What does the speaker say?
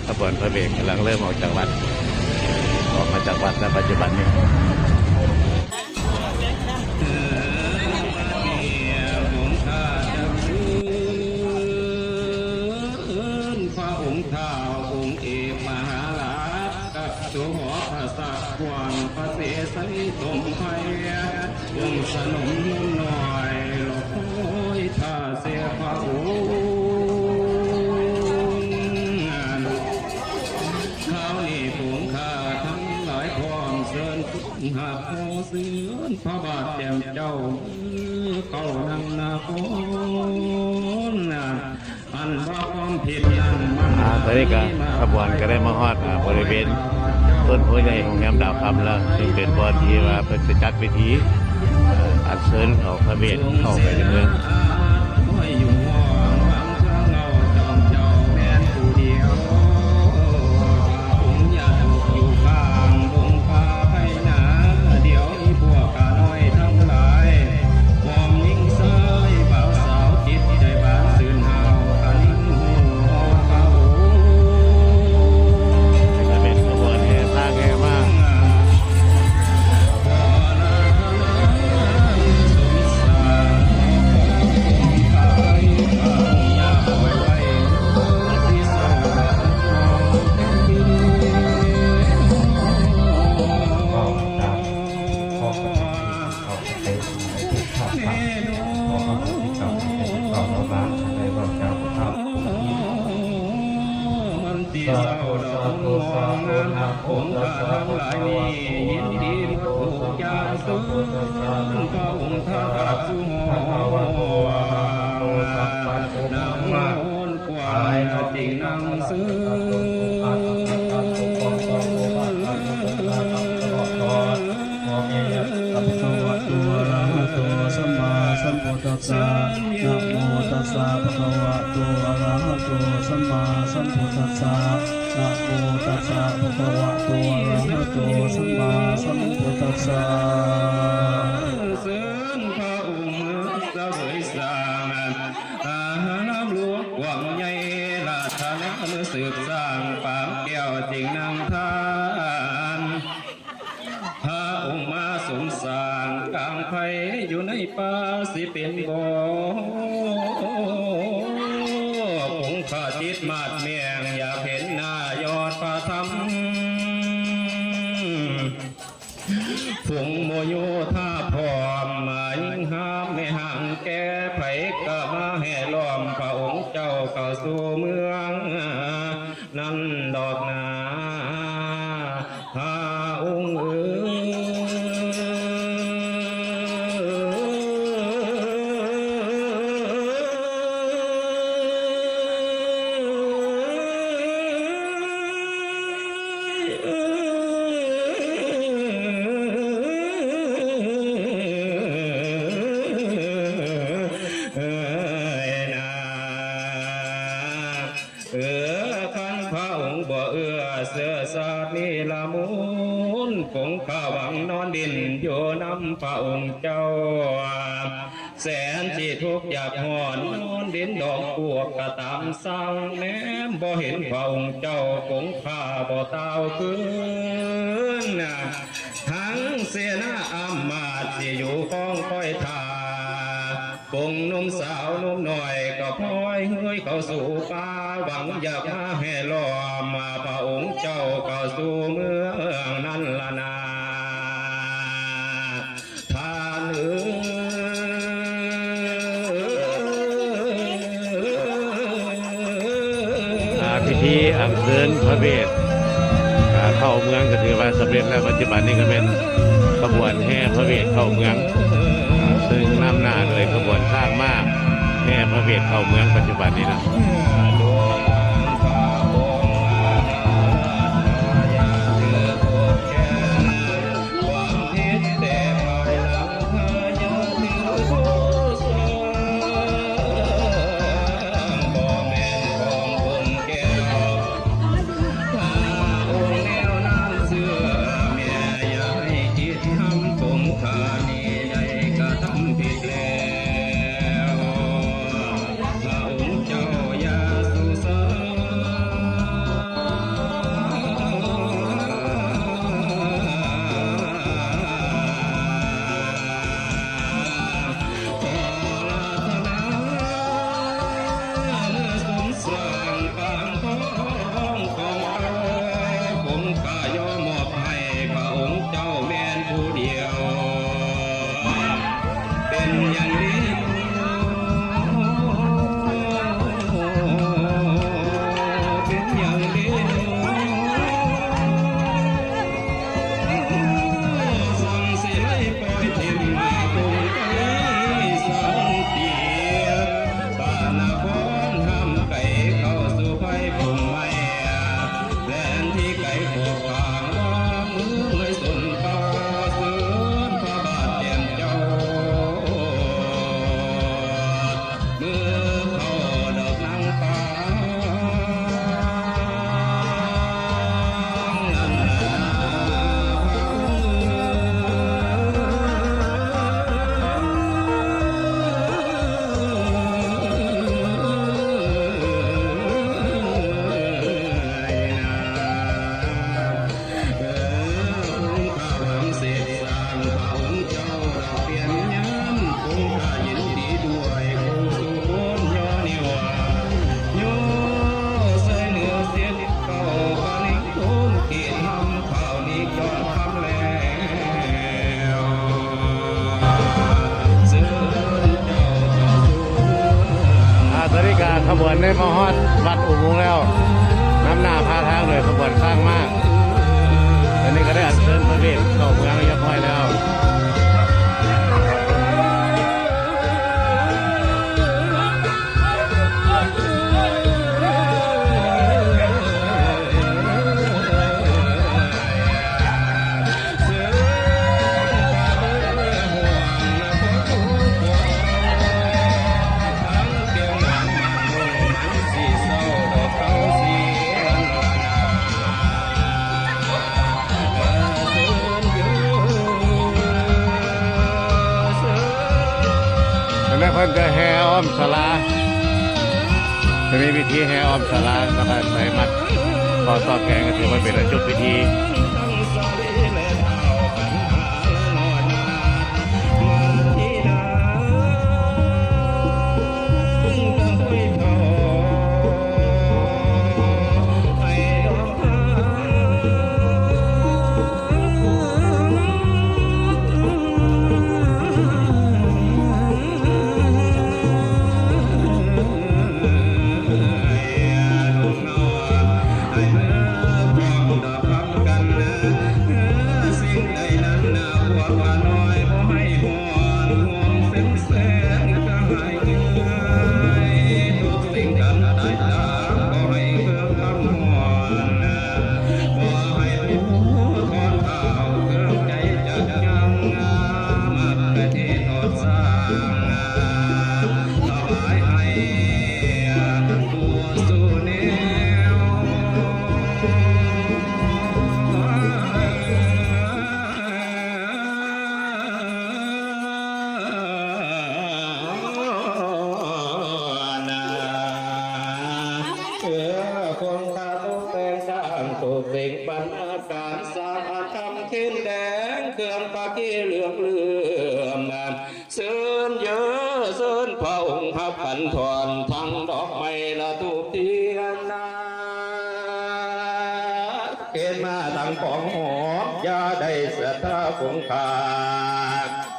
ຂະບວນພະເບດກຳລັງເລີ່ມອອກຈາກວັດ ອອກມາຈາກວັດໃນປັດຈຸບັນນີ້. ພະອົງທ້າວອົງເອກມະຫາລາດ ກັບໂສຫະພະສັກ ຂວ້າງພະເສໄຊສົມໄພ ວົງສະໜົມນົມນ້ອຍ ລໍຄອຍຖ້າແສພະອົງ. ຄາວນີ້ພວກຂ້າທັງຫຼາຍພ້ອມເຊີນ ຮັບຂໍເຊີນພະບາດແຕ້ມເຈົ້າ ເຂົ້ານັ່ງນະຄອນ. ອັນວ່າຄວາມຜິດນັ້ນມັນ ອາ ຕອນນີ້ກະຂະບວນກະໄດ້ມາຮອດ ອາ ບໍລິເວນຕົ້ນໂພໃຫຍ່ໂຮງແຮມດາວຄຳແລ້ວ ຊຶ່ງເປັນບ່ອນທີ່ວ່າເພິ່ນຈະຈັດພິທີ ອາ ອັນເຊີນເອົາພະເບດເຂົ້າໄປໃນເມືອງ. ມີພວກຂ້ານ້ອຍທັງຫຼາຍ ພ້ອມຍິງຊາຍບ່າວສາວ ຈິດໃຈບານຊື່ນຫາວ ກະຍິງຮູ້ຮອດພະອົງ. ເປັນຂະບວນແຫ່ຊ້າງແຫ່ມ້າ ຂໍອະໂຫສິກຳໃຫ້ທຸກທ່ານ ຂໍອະໂຫສິກຳໃຫ້ທຸກທ່ານ ທີ່ຂ້າພະເຈົ້າໄດ້ເວົ້າຈາບໍ່ສຸພາບ. ມັນຊິເສົ້າດອກມ່ວງງາມ ອົງຂ້າທັງຫຼາຍນີ້ ຍິນດີບໍ່ທຸກຢ່າງເຊີນ ພະອົງທ່ານກາບສູ່ຮອດ ນາງໂນນກວ້າງ ຈິງນັ່ງເຊີນ ພະຄະວະໂຕ ອະລະຫະໂຕ ສຳມາສຳພຸດທັດສະ ນະໂມຕັດສະ ພະຄະວະໂຕ ອະລະຫະໂຕ ສຳມາສຳພຸດທັດສະ ນະໂມຕັດສະ ພະຄະວະໂຕ ອະລະຫະໂຕ ສຳມາສຳພຸດທັດສະ. ເຊີນພະອົງສະເຫວີຍສ້າງ ອາຮາມຫຼວງກວ້າງໃຫຍ່ ລາດຖະນາມືສືບສ້າງ ປາງແກ້ວຈິງນັ່ງທານ ພະອົງມາສົມສ້າງກາງໄພ ຢູ່ໃນປ່າຊິເປັນບໍ່ ອົງພະຈິດມາດແມງ ຢາກເຫັນໜ້າຍອດພະທຳ ຝູງໂມໂຍທາພ້ອມ ມາຍິງຫ້າມແມ່ຫ້າງແກ່ ໃຜກະມາແຫ່ລ້ອມ ພະອົງເຈົ້າເຂົ້າສູ່ເມືອງ ນັ້ນດອກນາ ພະອົງເອີຍ. ເອີ ນາ ເອີ ຄັນພະອົງບໍ່ເອື້ອ ເຊື້ອຊາດນີ້ລະມູນ ກົງຂ້າຫວັງນອນດິນຢູ່ນຳພະອົງເຈົ້າ ແສນຊິທຸກຢາກຮ້ອນ ນອນດິນດອງປວກກະຕາມສັ່ງ ແນມບໍ່ເຫັນພະອົງເຈົ້າ ກົງຂ້າບໍ່ຕ່າວຄືນ ທັງເສນາອຳມາດ ຊິຢູ່ຄອງຄອຍຖ້າ ປົງໜຸ່ມສາວໜຸ່ມນ້ອຍ ກໍພອຍເຮີ້ຍເຂົ້າສູ່ປ່າ ຫວັງຢາກມາແຫ່ລ້ອມ ພະອົງເຈົ້າເຂົ້າສູ່ເມືອງນັ້ນລະນາ ທ່ານເອີຍ. ອາ ພິທີອັນເຊີນພະເບດ ອາ ເຂົ້າເມືອງກໍຖືວ່າສຳເລັດແລ້ວ. ປັດຈຸບັນນີ້ກໍແມ່ນຂະບວນແຫ່ພະເບດເຂົ້າເມືອງ ອາ ເຊິ່ງນຳໜ້າໂດຍຂະບວນຊ້າງມ້າແຫ່ພະເບດເຂົ້າເມືອງປັດຈຸບັນນີ້ນະ. ຄວາມຜິດແຕ່ພາຍຫຼັງ ພະຍາຖືໂທດສ້າງ ບໍ່ແມ່ນຂອງຄົນແກ່ເຮົາ ພະອົງແນວນ້ຳເຊື່ອ ແມ່ຢ່າໃຫ້ຄິດທຳ ສົງຄານີ້ໄດ້ກະທຳຜິດແລ້ວ ພະອົງເຈົ້າຢ່າ ຂະບວນໄດ້ມາຮອດວັດອຸໂມງແລ້ວ, ນຳໜ້າພາທາງໂດຍຂະບວນຊ້າງມ້າ. ຕອນນີ້ກໍໄດ້ອັນເຊີນພະເບດເຂົ້າເມືອງຮຽບຮ້ອຍແລ້ວ. ແລ້ວເພິ່ນຈະແຫ່ອ້ອມສາລາ, ຈະມີພິທີແຫ່ອ້ອມສາລາ ແລ້ວກໍໃສ່ໝັດ ຂໍຕອບແທນ ກໍຖືວ່າເປັນອັນຈົບພິທີ. ເອີ ຄົງຄາຕົກແຕ່ງສ້າງທຸກສິ່ງ ບັນດາການສ້າງອາຄານເຂັ້ມແຂງ ເຄື່ອງພະກີເຫຼືອງເຫຼືອມ ເຊີນເຢີ ເຊີນພະອົງຮັບຂັນທອນ ທັງດອກໄມ້ ແລະ ທູບທຽນນາ ເຮັດມາທັງຂອງຫອມ ຢ່າໄດ້ສັດທາຄົງຄາ.